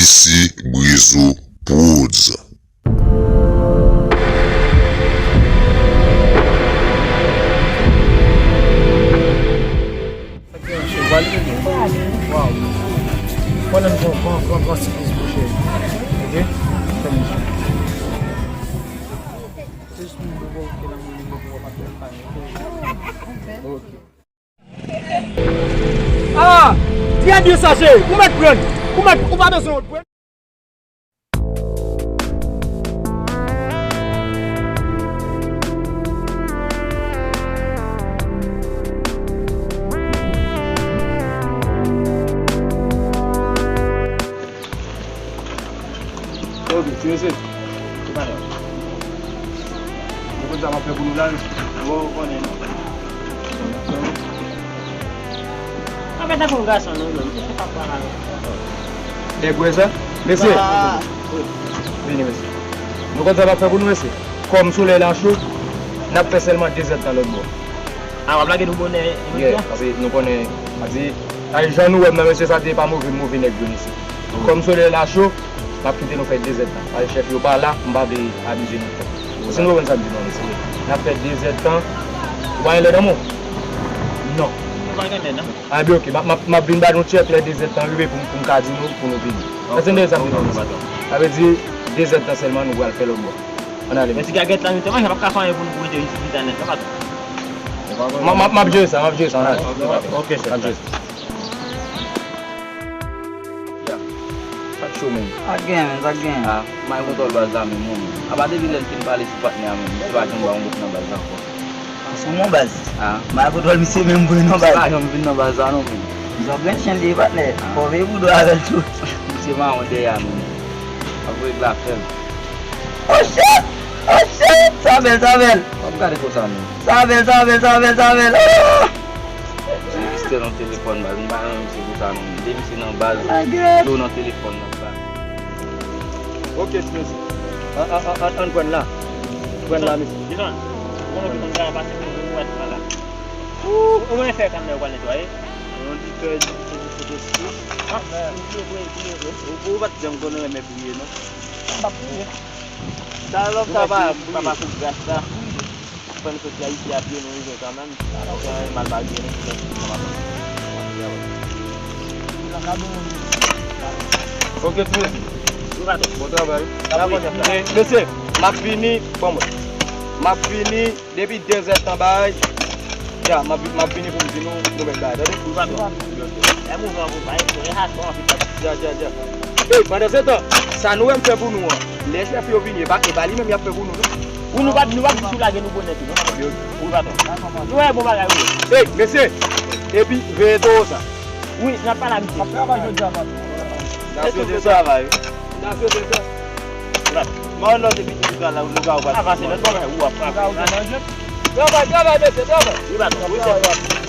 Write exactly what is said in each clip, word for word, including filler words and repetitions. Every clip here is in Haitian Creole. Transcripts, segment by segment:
C Brezo Prodz. Ah! Trè byen, Sache. Ou mèt pran. Ou mèt, ou pa bezwen lòt pran. Ok, ti mesye. Ki bagay? Nou konn sa m ap fè pou nou la, wi. Ou konnen, non. Anfèt, tankou yon gason, non, non, se pa pral. Nèg wè sa? Mesye. Ah, wi. Vini, mesye. Nou konn sa m ap fè pou nou, mesye. Kòm solèy la cho, n ap fè sèlman de zèdtan lòt bò. Ah, w ap lage nou bonè, yeah, paske nou konnen, paske, a, jan nou wè m nan, mesye, sa te pa move, move nèg vin isi. Kòm solèy la cho, m ap kite nou fè de zèdtan. Paske chèf yo pa la, m pa vle abize nou twòp. Paske nou konn sa m di nou, mesye. N ap fè de zèdtan. Ou pa gen lè nan men w? Non. Mwen pa gen lè, non. A, byen, ok. M ap, m ap, m ap vin ba nou tchèk lè de zèdtan rive pou, pou m ka di nou, pou nou vini. Èske n te sa m di nou, mesye? Sa vle di, de zèdtan sèlman, nou pral fè lòt bò. Ann ale. Men ti gagèt la, nou te manje, pa ka fè anyen pou nou, pou rete isit, pita nèt, non, patwon. M, m, m ap jere sa, m ap jere sa, ann ale. Ok, ok, chèf. M ap jere sa. Ya. Sa k cho, menm? Sa k gen, menm, sa k gen? Ah, m al kontwòl baz la, menm, non, menm. Apa depi lè l fin pale sou patnè a, menm, misye pa janm ba yon bout nan baz la ankò. Sou mon baz. Ah. M al kontwòl misye menm vre non baz. Misye pa janm vin nan baz la non, menm. Misye ap gen chen li, patnè. Ah. Fò w veye pou dwe avè l tou. Misye mawon dèyè a, menm. Ap voye glafèl. Oh shit! Oh shit! Sa bèl, sa bèl. W ap gade konsa menm. Sa bèl, sa bèl, sa bèl, sa bèl. Oh! Mistè nan telefòn, baz. M pa renmen misye konsa non. De misye nan baz, do nan telefòn nan, baz. Ok, ti mesye. An, an, an, an, ann pran la. Pran la, mesye. Jason, ou konnen ki moun ka pase pou ou wè sa la. Ou, ou mwen fè kann nan yo pral netwaye. Yon di fè, di fè, di fè, di fè. Ah, ou, ou, ou, ou, ou pa t janm konnen renmen priye, non? M pa priye. Sa lòm sa pa priye. Papa kout gras la. Fè n soti Ayiti a pye nou rive kanmenm. Sa yon mal pa gen, nou. Ok, ti mesye. Bon travay. E, mesye, m ap vini, bon, mwen. M ap vini depi de zè tan bay. Ya, m ap, m ap vini pou m di nou, nou mèt bay, tande? Wi, patwon. E mouvman pou bay, e hason anpil. Ya, ya, ya. Ey, pandan se tan, sa nou wè m fè pou nou an, lè chèf yo vini, e pa, e pa li menm y ap fè pou nou, non. Wi, nou pa, nou pa vin sou lage nou bonè tou, non? Wi, patwon. Nou wè bon bagay, wi. Ey, mesye, epi veye towo sa. Wi, n ap pale a misye. N ap travay jodi a, patwon. N ap jodi travay, wi. N ap jodi travay. Mwen, lòt epi nou ka la, nou ka wè. Avanse, lòt bagay, ou ap frape. Travay, travay, mesye, travay. Wi, patwon, wi, chèf.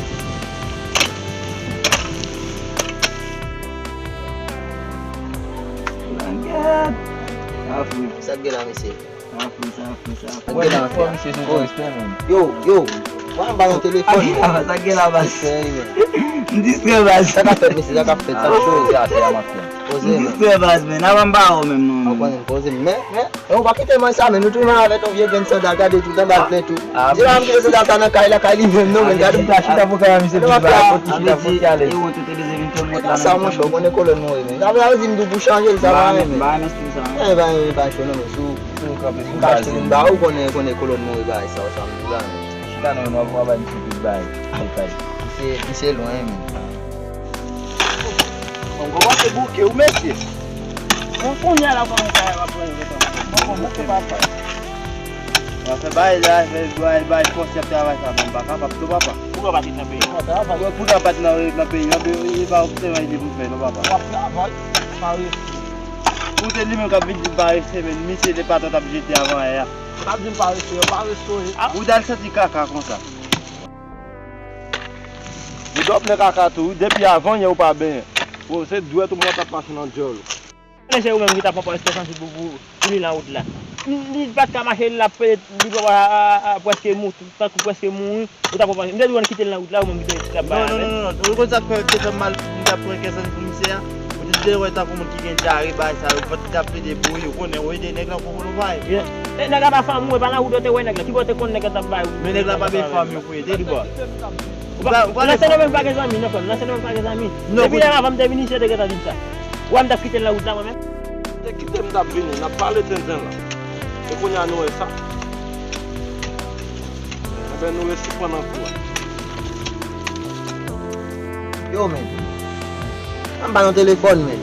Langèt. Sa fou. Sa k gen la, mesye? Sa fou, sa fou, sa fou. Sa k gen la, mesye? Yo, yo. Mwen, m ba yon telefòn. Sa k gen la, baz? M distrè, baz. Sa k ap fèt, mesye? Sa k ap fèt? Sa k cho? Poze, men. M distrè, baz, men. Avan m ba ou menm, non, men. Poze, men, men. E ou pa kite mwen sa, men nou tounen avèk yon vye grenn sandal, gade tout anba l plen tou. Di la, m kite sandal sa nan kay la, kay li menm, non, men gade. Chita, chita pou kay la, misye, chita pou kay la. E ou tou te bezwen vin fè m wont la. Sa, monchè, ou konnen kolòn mwen, men. Sa vle di m di w pou chanje l, sa pa renmen. M pa renmen stil sa, non. E, pa, pa cho, non, men sou, sou kanpe, sou m ka achte l, m ba ou, konnen, konnen kolòn mwen, bagay sa, sa, m di la, men. Chita, non, non, w ap bay misye plis bagay. Misye, misye lwen, men. Bon, kòmanse bouke ou, mesye. Bon, kounye a la, w kòmanse ap pran retan. Bon, bon, bouke pa fè. W ap fè bay la, fè bay, bay fòs y ap travay sa, men m pa kapab tou, papa. Pou w pa kite nan peyi. Pou w pa kite nan peyi, nan peyi, e pa w sèlman ede pou fè, non, papa. W ap travay, pa rete. Pou se li menm k ap vin di m parese, men misye se patwon t ap jete avan yè a. L ap di m parese, yo parese, wi. Ou t al santi kaka konsa. Ou dòp nan kaka tou, wi, depi avan yè ou pa benyen. Bon, se dwèt ou mwen t ap pase nan djòl ou. Mesye, ou menm ki t ap pran pòz te santi pou, pou, pou li nan wout la. Li, li pa t ka mache, l ap pede, li pa, a, a, a, prèske mou, tankou prèske mouri. Ou t ap pran pòz. M te di w ann kite l nan wout la, ou menm ki te, ki t ap bay avè l. Non, non, non, non. Ou konn sa k fè, te fè m mal, m t ap pran kè santi pou misye a? Ou te di Te wè tankou moun ki gen dyare, bagay sa yo, vant ki t ap plede bouyi, ou konnen, ou ede nèg lan pou nou bay. E nèg la pa fanm ou, e pa nan wout ou te wè nèg la. Ki bò te konn nèg la t ap bay ou? Men nèg la pa bay fanm yo pou ede li, bò. Ou pa, ou pa nan Sendomeng pa gen zanmi, non, frè m. Nan Sendomeng pa gen zanmi. Depi lè avan m te vini isit, yo te gentan di m sa. Ou wè m t ap kite l nan wout la, mwen menm? Te kite m t ap vini, n ap pale tenten la. E kounye a nou wè sa. Enben, nou resi pran nan kou a. Yo, men. An ba nan telefòn, men.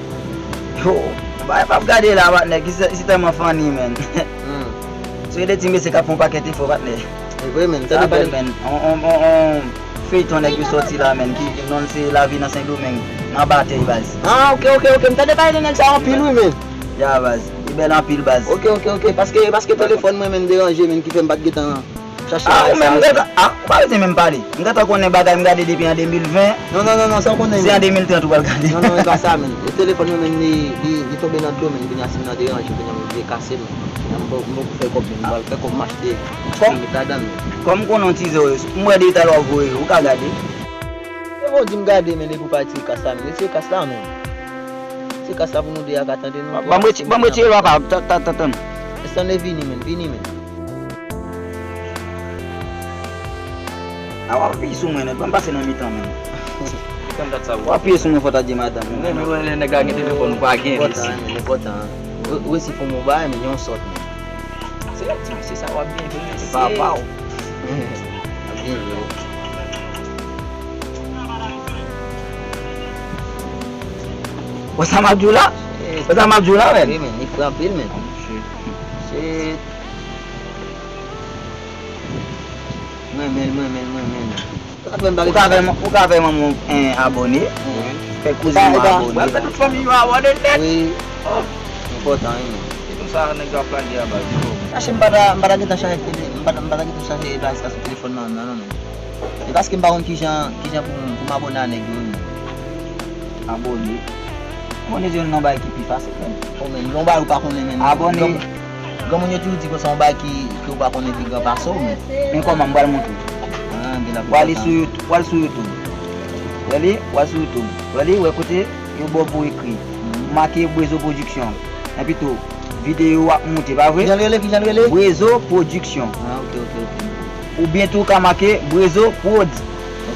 Yo, bagay p ap gade la, patnè, ki se, se tèlman funny, men. Hmm. Se de ti mesye k ap fè yon pakèt efò, patnè. E vre, men. Sa bèl, men. On, on, on, on feyton nèg yo sòti la, men, ki non l se Lavi nan Sendomeng, nan batèy, baz. Ah, ok, ok, ok. M tande pale de nèg sa anpil, wi, men. Ya, baz. Li bèl anpil, baz. Ok, ok, ok. Paske, paske telefòn mwen, men, deranje, men, ki fè m pa t gentan chache bagay sa. Ah, ou menm, ou gentan, ah, ou pa rete menm pale. M gentan konnen bagay m gade depi an de mil ven. Non, non, non, non, sa w konnen. Se an de mil trant ou pral gade. Non, non, e pa sa, men. E telefòn mwen, men, li, li, li tonbe nan dlo, men. Kounye a, sim nan deranje, kounye a, m oblije kase l, men. Kounye a, m poko, m poko fè kòb, men. M pral fè kòb m achte. Kòm, m met ladan l, men. Kòm m konnen w tizè, m wè detay w ap voye, ou ka gade. Se bon, di m gade, men, epi w pa retire kas la, men. Retire kas la, men. Retire kas la pou nou de a ka tande nou. Ban m retire, ban m retire l, papa. Ta, ta, ta, tann. Stanley, vini, men, vini, men. A, w ap apiye sou mwen nèt, ban m pase nan mitan, men. Mitan dat sa, w ap apiye sou mwen, fò ta di madanm ou. Men, men, lè nèg la gen telefòn, ou pa gen, men. Enpòtan, men, enpòtan. Ou, ou resi fè yon bagay, men, yon sòt, men. Se yon ti mesye sa, w ap byen jwe, mesye. Papa w. W ap byen jwe. Wè sa m ap di w la? Wè sa m ap di w la, men? Wi, men, li fre anpil, men. Shit. Mwen renmen l, mwen renmen l, mwen renmen l. Ou ka fè, ou ka fè manman w, en, abòne. Fè kouzin w abòne. Ou pral fè tout fanmi w abòne nèt. Wi. Enpòtan, wi, men. Se konsa nèg yo ap pale a baz. Chache m pa ta, m pa ta gentan chache tele, m pa ta, m pa ta gentan chache bagay sa sou telefòn nan, non, non, non. E paske m pa konn kijan, kijan pou m, pou m abòne a nèg yo, wi, men. Abòne. Abòne se youn nan bagay ki pi fasil, men. O, men, gen yon bagay ou pa konnen, men. Abòne. Granmoun yo toujou di konsa yon bagay ki, ki ou pa konnen pi gran pase w, men. Men kòman, m pral montre w. Ah, gen la. W ale sou YouTube, w al sou YouTube. W ale, w al sou YouTube. W ale, wè kote yo ba w pou ekri. Make Brezo Production. Enpito, videyo ap moute, pa vre? Kijan l rele, kijan l rele? Brezo Production. Ah, ok, ok, ok. Oubyen tou w ka make Brezo Prod.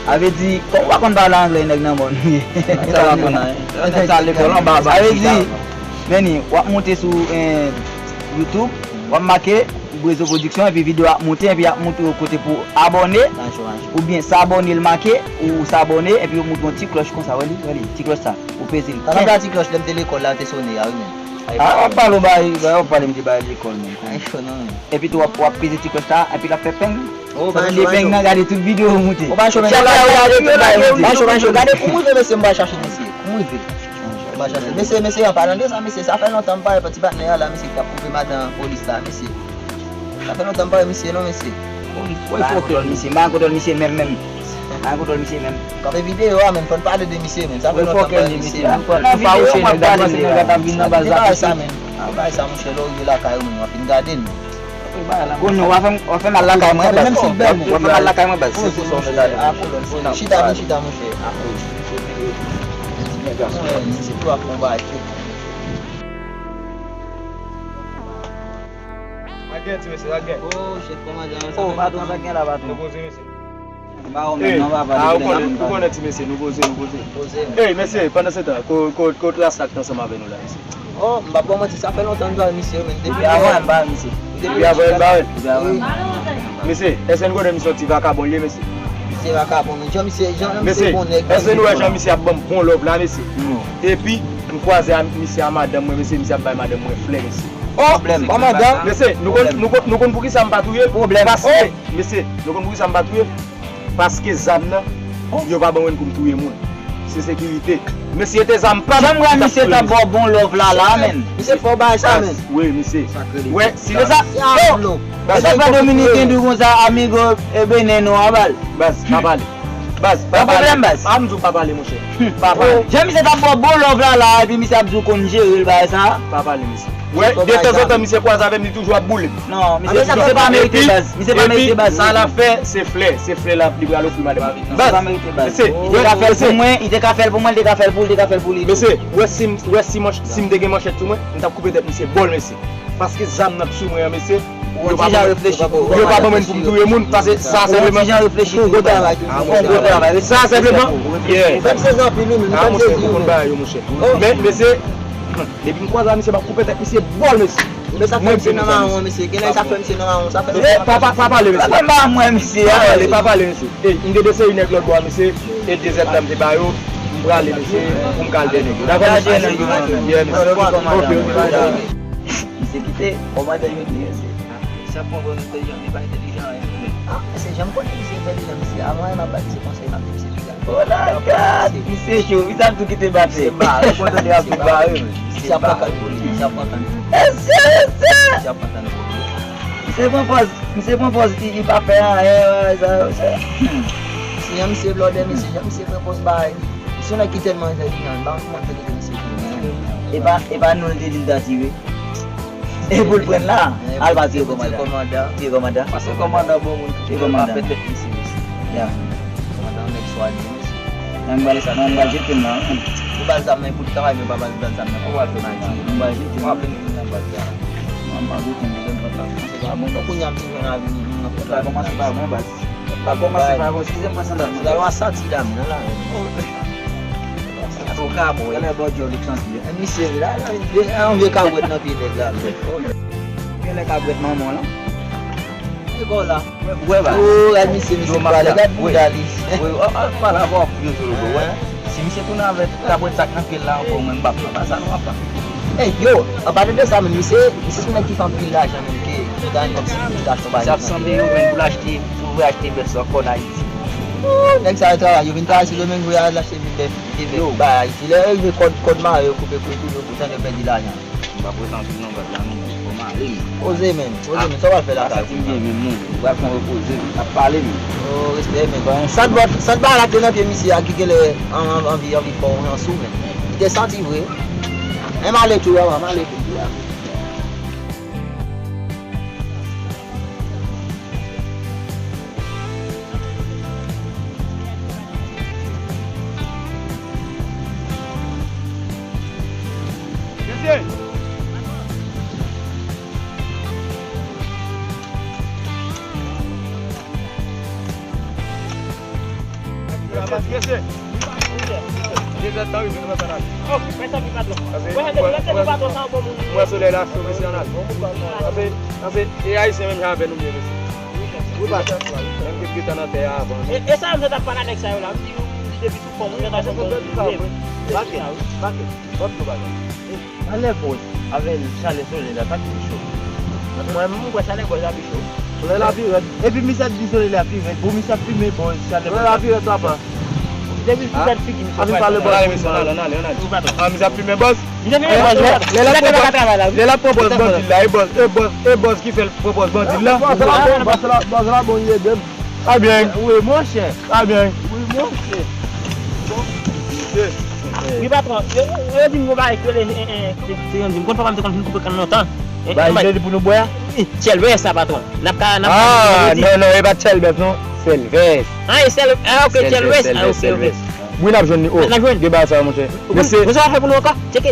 Sa vle di, kòm w pa konn pale anglè, nèg nan mòn. Sa pa konn anyen. Nèg sa lekòl anba, anba. Sa vle di, men ni, w ap monte sou, eh, YouTube, w ap make Brezo Production, epi videyo ap monte, epi y ap montre w kote pou abòne, oubyen sabòne l make, ou sabòne, epi yo montre yon ti klòch konsa, wè li, wè li, ti klòch sa, ou peze l. Sa sanble a ti klòch lè m te lekòl la, te sone a, wi, men. Ah, w ap pale w bay, w ap pale m de bay lekòl, men. Ay, cho non, men. Epi tou w ap, w ap peze ti klòch sa, epi l ap fè peng. Oh, sa vle di peng nan gade tout videyo ou moute. Ou pa cho, men. Chak la ou gade tout bagay ou moute. Ba cho, ba cho, gade pou m rive, mesye, m pral chache mesye. Pou m rive. M pral chache. Mesye, mesye, an palan de sa, mesye, sa fè lontan m pa wè ti patnè a la, mesye, ki t ap koupe madan polis la, mesye. Sa fè lontan m pa wè misye non, mesye. Wè fòkè misye, m pa gen kontwòl misye menm, menm. M pa gen kontwòl misye menm. Kanpe videyo a, men, fò n pale de misye, men. Sa fè lontan m pa wè misye, men. Nan videyo, m ap gade si nèg la t ap vin nan baz la, men. Bagay sa, monchè, lè w rive lakay ou, men, w ap vin gade l, men. Kounye a, w ap fè m, w ap fè m al lakay mwen, baz. W ap fè m al lakay mwen, baz. Se pou sa w vle gade. Chita, men, chita, monchè. Mwen, se pou ap fè yon bagay. Sa gen, ti mesye, sa gen. Oh, chèf kòmandan, sa gen. Oh, patwon, sa gen la, patwon. Nou poze, mesye. Ba ou menm non, papa, depi lè n ap tann. Ou konnen ti mesye, nou poze, nou poze. Poze. Ey, mesye, pandan se tan, ko, ko, kot Rasta k t ansanm avè nou la, mesye? Oh, m p ap ba w manti, sa fè lontan m pa wè misye, men. Depi avan, m pa wè misye. Depi avan, m pa wè. Depi avan. Mesye, èske n konnen misye yon ti vakabon li ye, mesye? Misye vakabon, men jan misye, jan misye bon nèg, èske nou wè jan misye ap ban m bon love la, mesye? Non. Epi, m kwaze a misye a madanm mwen, mesye, misye ap bay madanm mwen flè, mesye. Oh, pa madanm. Mesye, nou konn, nou konn, nou konn poukisa m pa touye? Pwoblèm. Paske, mesye, nou konn poukisa m pa touye? Paske zam nan, yo pa ban mwen pou m touye moun. Se sekirite. Mesye, te zam pa m. Jan m wè misye t ap ba w bon love la, la, men. Misye fè w bagay sa, men. Wi, mesye. Wè, si se sa, yo. E sa fè Dominiken di w konsa, amigo, e benen non, a bal. Baz, pa pale. Baz, pa pale. Gen pwoblèm, baz. A, m di w pa pale, monchè. Pa pale. Jan misye t ap ba w bon love la, la, epi misye ap di w konn jere l, bagay sa. Pa pale, mesye. Wè, detanzantan misye kwaze avè m, li toujou ap boule m. Non, misye, misye pa merite baz. Misye pa merite baz. Sa l ap fè, se flè. Se flè l ap, li pral ofri madanm. Misye pa merite baz. Li te ka fè l pou mwen, li te ka fè l pou mwen, li te ka fè l pou, li te ka fè l pou li tou. Mesye, wè si m, wè si manch-, si m te gen manchèt sou mwen, m t ap koupe tèt misye bòl, mesye. Paske zam nan k sou mwen an, mesye, yo pa ban mwen, yo pa ban mwen pou m touye moun. Paske sa senpleman, fè yon gwo travay. Fè yon gwo travay. Sa senpleman, yeah. Fè m sezi anpil, wi, men. Ah, monchè, ou konn bagay yo, monchè. Men, mesye, depi m kwaze a misye, m ap koupe tèt misye bòl, mesye. Men sa fè misye nan mawon, mesye. Genlè sa fè misye nan mawon, sa fè misye. Pa, pa, pa pale, mesye. Pa pale, pa pale, mesye. Ey, m te de seri nèg lòt bò a, mesye. E de zèt la m te ba yo. M prale, mesye, pou m ka al dèyè nèg yo. Dakò, mesye? Yeah, mesye. Ok, ok. Misye kite kòmantè yo di, mesye. Sa pran vrèman entèlijan, li pa entèlijan anyen. Ah, mesye, jan m konnen misye entèlijan, mesye, avan m ap ba misye konsèy, m ap di misye piga. Oh la God! Misye cho, misye ap tou kite batè. Misye bare, kontan li ap tou bare, men. Misye ap pran kal pou li, misye ap pran kal pou li. Mesye, mesye! Misye ap pran kal pou li. Misye pran pòz, misye pran pòz, li, li pa fè anyen, sa yo, se. Hmm. Si jan misye blòdè, mesye, jan misye pran pòz bagay. Misye yon nèg ki tèlman entèlijan, m pa konn kòman l fè kite misye tire. E pa, e pa nou l te di l ta tire. E pou l pran la, al pa tire kòmandan. Tire kòmandan. Pase kòmandan bon moun ki tire pa fè tèt misye, mesye. Ya. Kòmandan nèg swadizan, mesye. Nan m pral sa, nan m pral jete m la. Ou ba l zam nan, pou l travay, men pa ba l zam nan. Ou pral fè nan tire. M pral jete m. Ou ap vin nan baz la. Nan m pral jete m, jete m pran sa. Se pa bon, donk, kounye a m te jwenn avè nou, nou nan kontwa. Sa kòmanse pa bon, baz. Sa kòmanse pa bon, eskize m, pran sandal mwen. Sandal w a santi dam nan la. Ou ka bon, wi. Genlè bòdyò li k santi. E misye la, la, yon vye kabwèt nan pye nèg la. Genlè kabwèt manman w lan. E kò la. Wè, wè, ba. Oh, gad misye, misye pale, gad bouda li. Wi, wi, oh, oh, pale avè w, yo, yo, yo, wè. Si misye tounen avèk kabwèt sa k nan pye l la ankò, mwen, m p ap pran. Pa sa nou ap pran. Ey, yo, anpalan de sa, menm, misye, misye se nèg ki fè anpil lajan, menm, ke, ki ta renmen kòmsi pou l ta achte yon bagay. Misye ap sanble yo, menm, pou l achte, pou l vle achte bèf sa ankò an Ayiti. Oh, nèg sa yo travay, yo vin travay Sendomeng, yo al achte bèf, de bèf, bay Ayiti. Lè yo rive kòd, kòd mare, yo koupe kou, kou, yo jan yo pèdi lajan. M p ap rete anpil non, baz la, non, fò m ale. Poze menm, poze menm, sa w al fè lakay ou? Santi m byen menm, non. M pral pran repoze m, ap pale menm. Oh, respè menm. Bon, sant ba-, sant bagay la te nan pye misye a ki genlè an-, an-, anvi, anvi fè w ransou menm. Li te santi vre. Men m ale tou, papa, m ale tou. Mwen solèy la cho, mesye, ann ale. Ann fè, ann fè, e Ayisyen menm jan avè nou m ye, mesye. Wi, pa menm ke gentan nan tè a avan. E, e sa yo m sot ap pale a nèg sa yo la, m di nou, m di depi sou fòm, ou gentan fòm. Bake, bake, bòt yo bagay. Chalè bòz avè chalè solèy la, sa ki pi cho? Mwen menm, mwen kwè chalè bòz la pi cho. Solèy la pi rèd. Epi misye ap di solèy la pi rèd. Bon, misye ap fimen bòz, chalè bòz la pi rèd, papa. Depi sou tèt figi misye. Ann ale, mesye, ann ale, ann ale. Wi, patwon. Ah, misye ap fimen bòz. Misye fimen bòz, wi. Lè l ap pran bòz, lè l ap pran bòz bandi la, e bòz, e bòz, e bòz ki fè l pran bòz bandi la. Bòz la bon, bòz la, bòz la bon, li ede m. Trè byen. Wi, monchè. Trè byen. Wi, monchè. Wi, patwon. Yo, yo, yo di m gon bagay ki rele, eh, eh, se, se yon di m konn papa m te konn fin koupe kann lontan. Eh, bay jeli pou nou bwè a? Wi, Chèlbès sa, patwon. N ap ka, n ap ka. Ah, non, non, e pa Chèlbès, non. Sèlvès. Ah, e Sèl-, ah, ok, Chèlbès, Chèlbès. Ah, ok, ok. Wi, n ap jwenn li. Oh, gen bagay sa, monchè. Mesye. Ou konn sa w ap fè pou nou ankò? Tcheke.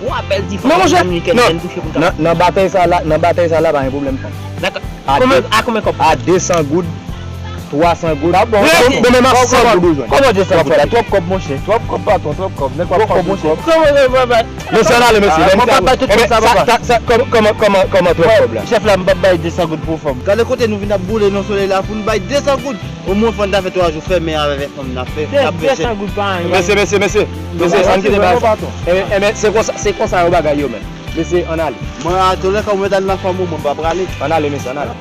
Twa bèl ti fanm dominikèn vin touche pou twa. Nan, nan batèy sa la, nan batèy sa la, pa gen pwoblèm fanm. Dakò. A konbyen, a konbyen kòb? A de san goud, twa san goud. Bon, bon, men m ap san goud ou jwenn. Kòman de san goud la? Twòp kòb, monchè. Twòp kòb, patwon, twòp kòb. Nèg pa fè anpil kòb. Mesye, ann ale, mesye. Mwen p ap bay tout fanm sa, papa. Sa, sa, kòman, kòman, kòman twòp kòb la? Chèf la, m p ap bay de san goud pou fanm. Gade kote nou vin ap boule nan solèy la, pou nou bay de san goud. Omwen fò n ta fè twa jou fèmen avè fanm n ap fè, n ap fè. De san goud pa anyen. Mesye, mesye, mesye. Mesye, ann kite bagay sa. Enben, enben, se konsa, se konsa yo bagay yo menm. Mesye, ann ale. Mwen, a, toulèka, ou mèt al nan fanm ou, mwen pa prale. Ann ale, mesye, ann ale.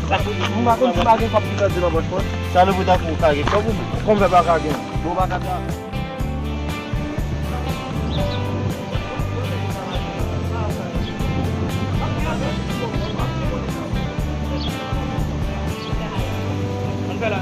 M pa konn si pa gen kòb ki pèdi nan pòch mwen. Sa nou pou ta pou ka gen kòb ou menm? Kòm fè pa ka gen. Bon, pa ka travay. Ann fè la.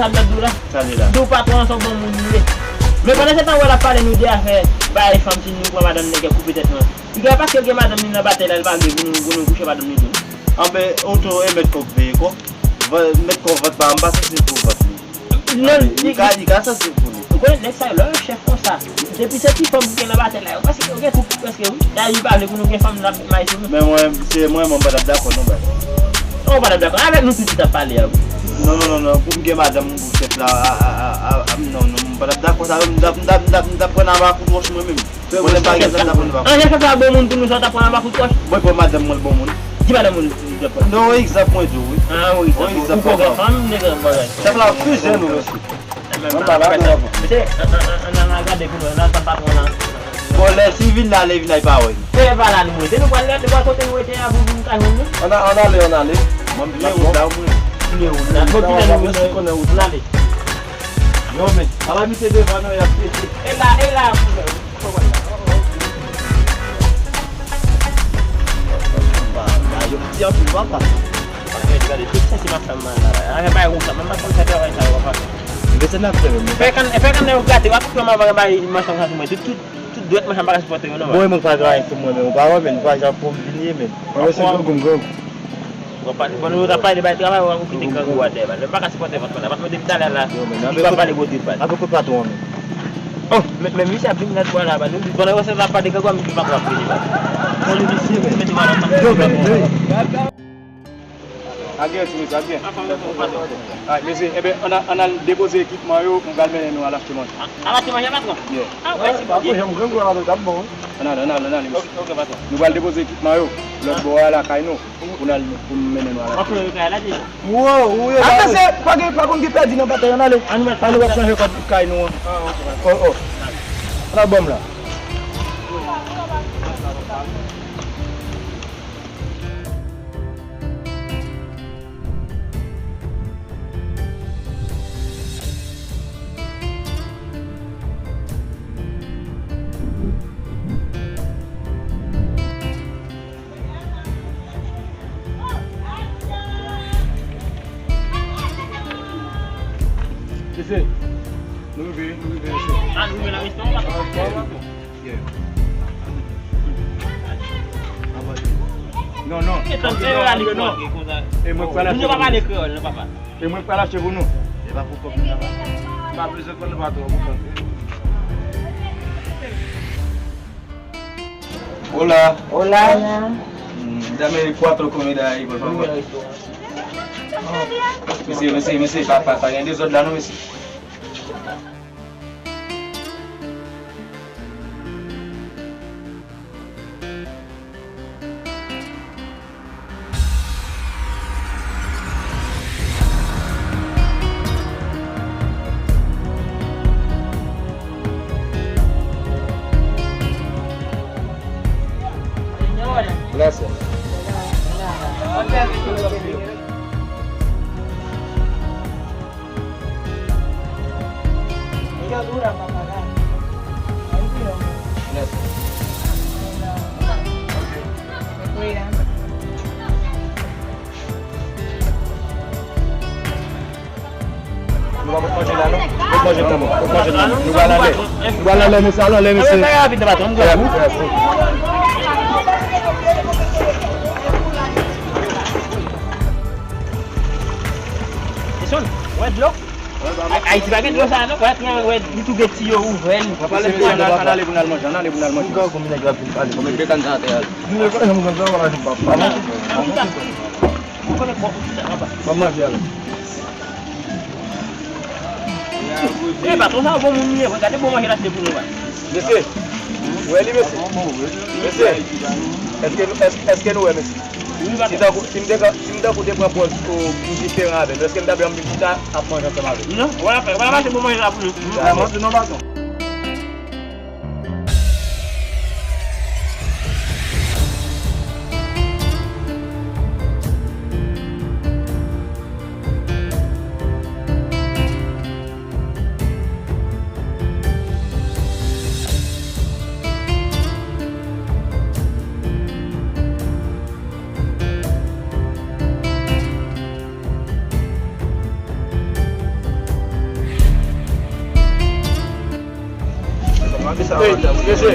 sa m t ap di w la. Sa li la. Di w patwon an se yon bon moun li ye. Men pandan se tan wè l ap pale nou de afè bay fanm si nou pran madanm nèg koupe tèt nou. Li gen paske gen madanm li nan batèy la, li pa vle pou nou, pou nou kouche madanm li tou. Anben, ou tou e mèt kòk veye kò. Mèt kò vant pa, m pa santi pou vant li. Non, li ka, li ka santi pou li. Ou konnen nèg sa yo, lè yo chèf konsa, depi se ti fanm ki gen nan batèy la, yo prèske, yo gen tout prèske, wi. Dayè, li pa vle pou nou gen fanm nan ap met may sou nou. Men mwen, se mwen, mwen pa t ap dakò non, baz. Non, ou pa t ap dakò. Avèk nou tout li t ap pale a, wi. Non, non, non, non. Pou m gen madanm, m pou chèf la, a, a, a, a, a, non, non, m pa t ap dakò sa, m t ap, m t ap, m t ap, m t ap pran nan bakout wòch mwen menm. Mwen menm pa gen sa, m t ap pran nan bakout. An, chèf la bon moun pou nou, sa w t ap pran nan bakout wòch? Mwen pran madanm mwen, l bon moun. Ki madanm ou? Non, egzanp mwen di w, wi. Ah, wi, egzanp. Ou poko gen fanm, nèg bagay. Chèf la ap fizye nou, mesye. Mwen pa la, non. Mesye, an, an, an, an al gade pou nou, an al tann patwon nan. Bon, lè si vin la, lè vin la, li pa wè nou. Se pa la nou rete, nou pral rete, nou pral kote nou rete a pou nou ka jwenn nou. An a, an ale, an ale. Mwen m pile wout la, mwen. Pile wout la. Bon, pile nou, nou, nou, nou, nou ale. Non, men, ala misye devan nou, y ap pete. E la, e la, yo piti anpil, papa. Gade, gade, tout sa se machann mal la. Anyen bay wouch la, menm machann fè travay sa yo, papa. Men se n ap fè menm. Fè kann, fè kannè yo gate, w ap koupe m avan bay machann sa sou mwen. Tout, tout, tout dwèt machann pa ka sipòte yo, non, man. Bon, mwen pa gen anyen sou mwen, men ou pa wè, men nou pa janm pou m vini, men. Mwen se grangou m, grangou. Bon, nou ta pale de bay travay, ou kite grangou a dèyè, man. Mwen pa ka sipòte vant mwen la. Vant mwen depi talè la, li pa pale gwo trip, man. Avèk kout patwon an, men. Oh, men, men misye ap vin nan bwa la, man. Nou, pandan yo se la pale de grangou, misye pa pral vini, man. Bon, li visye, men. Mete bwa nan. Yo, men, men. A gen ti mesye, a gen. Ah, mesye, enben, ann al, ann al depoze ekipman yo, m pral mennen nou al achte manje. Al achte manje, patwon? Yeah. Ah, mèsi, patwon, janm grangou a la, tap bon, wi. Ann al, ann al, ann al, mesye. Ok, ok, patwon. Nou pral depoze ekipman yo, lòt bò a lakay nou, pou n al, pou n mennen nou al achte. Ok, ok, la deja. Wow, wi, atè se, pa gen, pa konn ki pèdi nan batay, ann ale. Ann, ann, nou pral chanje kòd kay nou an. Ah, ok, ok. Oh, oh. Ann al ban m la. Mesye, nou rive, nou rive, mesye. Ah, nou rive nan restoran, patwon? Nan restoran, patwon. Yeah. Non, non. Gentan, se yo ale pou ale konsa. E mwen k pral achte pou nou. Nou pa pale kreyòl, non, papa. E mwen k pral achte pou nou. E pa pou kòb nou, papa. Pa bezwen konn, nou pa twò konprann. Hola. Hola. Mm, dame cuatro comida ahí, por favor. Mesye, mesye, mesye, pa, pa, pa gen dezòd la, non, mesye. Gracias. Ellos duran para pagar. Ahí sí, hombre. Gracias. Cuida. Nou pa pot manje la, non? Pot manje la, non? Pot manje la, non? Nou pral anlè. Nou pral anlè, mesye, al anlè, mesye. Bagay rapid, patwon, m gade. Jason, wè dlo? Ay-, Ayiti pa gen dlo sa, non? Wè, wè, li tou gen tiyo ouvè, li. Ann ale pou n al manje, ann ale pou n al manje. Ou met bekàn sa atè a. Ban m manje a la. E, patwon sa bon moun li ye, gade bon manje l achte pou nou, ba. Mesye, ou wè li, mesye? Mesye, èske nou, èske, èske nou wè, mesye? Si tankou, si m te ka, si m tankou te pran pòz, o, m diferan avè l, èske m ta pran m vin chita ap manje ansanm avè l? Non, w ap, w ap achte bon manje la pou nou. Manje non, patwon. Ey, mesye.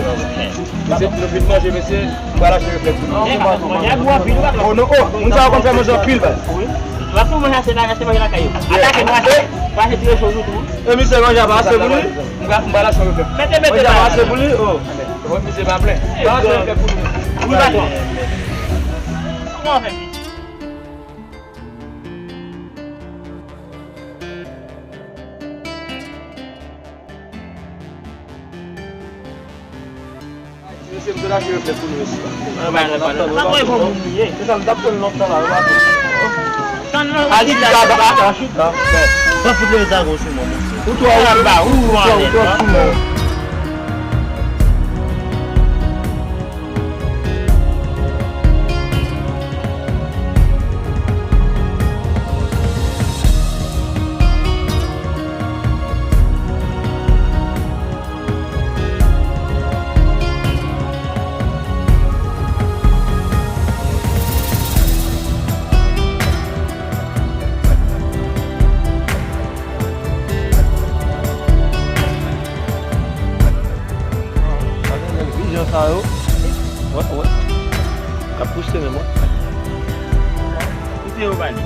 Mesye, nou fin manje, mesye. M pral achte reflèks pou nou. Oh, non, oh, moun sa yo konn fè manje anpil, baz. Wi. W ap tou manje achte la, achte manje lakay yo. Atake nou achte. Pa achte ti recho nou tou. E misye manje a pa ase pou li. M pral, m pral achte reflèks. Mete, mete. Manje a pa ase pou li, oh. Bon, misye pa plen. M pral achte reflèks pou nou. Wi, patwon. Kòman w fè? Mesye, m te lache reflèks pou nou, mesye. Pa kwè bon moun li ye. Se sa, m t ap tann lontan la, ou pa konn. Tann nan. Ali, ti kaba, a, a, chita. Sa fout le zago sou mwen, mesye. Ou twò, ou twò, ou twò sou mwen. Sa yo. Wè, wè. K ap pouse menm, wè. Kote yo ba li?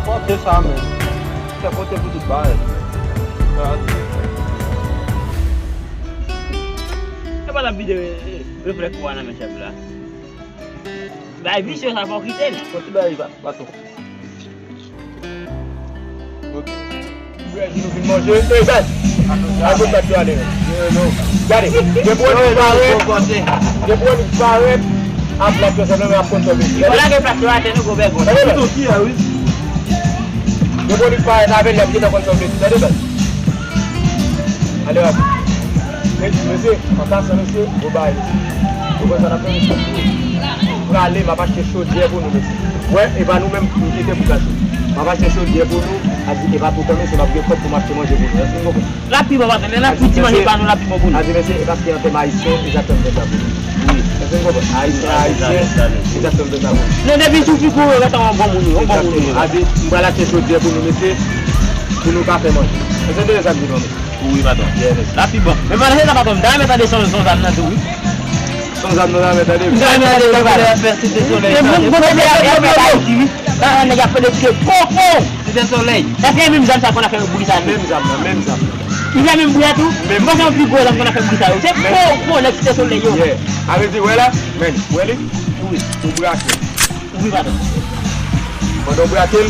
Pote sa menm. Se pote pou tout bagay. E pa la vide reflèk ou a nan men chèf la. Bay visye sa fò kite l. Fò ti bay baton. Brèd nou vin manje. Ey, Bèl! Al pot plat yo ale. Gade, depi w di parèt, depi w di parèt, a plat yo sanble ap konn fè bèl. Yo lage plat yo atè nou gwo bègòt. Tande, Bèl? Depi w di parèt, avè l y ap gentan konn fè bèl. Tande, Bèl? Ale, ale. Mesye, an pasan, mesye, gwo bagay, mesye. Ou konn sa n ap fè, mesye? Prale, m ap achte chodyè pou nou, mesye. Wè, e pa nou menm, nou kite pou kache. M ap achte chodyè pou nou, a di, e pa toutan, mesye, m ap gen kòb pou m achte manje pou nou. Èske n konprann? L ap pi bon, patnè. Lè n ap fouti manje pa nou, l ap pi bon pou nou. A di, mesye, e paske an tèm ayisyen, e sa k fè m fè sa pou nou. Wi. Èske n konprann? Ayisyen, ayisyen, e sa k fè m fè sa pou nou. Non, depi sou figi w, yo gentan yon bon moun, yon bon moun. A di, m pral achte chodyè pou nou, mesye, pou nou ka fè manje. Èske n te fè sa k di nou, mesye? Wi, patwon. L ap pi bon. Men malgre sa, patwon, m ta renmen tande son, son zam nan tou, wi. Son zam nan, ta renmen tande, wi. M ta renmen tande sa, patwon. Site Solèy. E moun, moun, moun, Ayiti, wi. Sa, nèg ap pede tire popo. Site Solèy. Èske menm zam sa konn ap fè bri sa tou? Menm zam nan, menm zam nan. Li fè menm bri a tou? Menm. M panse yon pi gwo zam konn ap fè bri sa yo. Se popo, nèg Site Solèy yo. Yeah. A vle di, wè la, men, wè li? Wi. Ou brake. Wi, patwon. Pandan w brake l,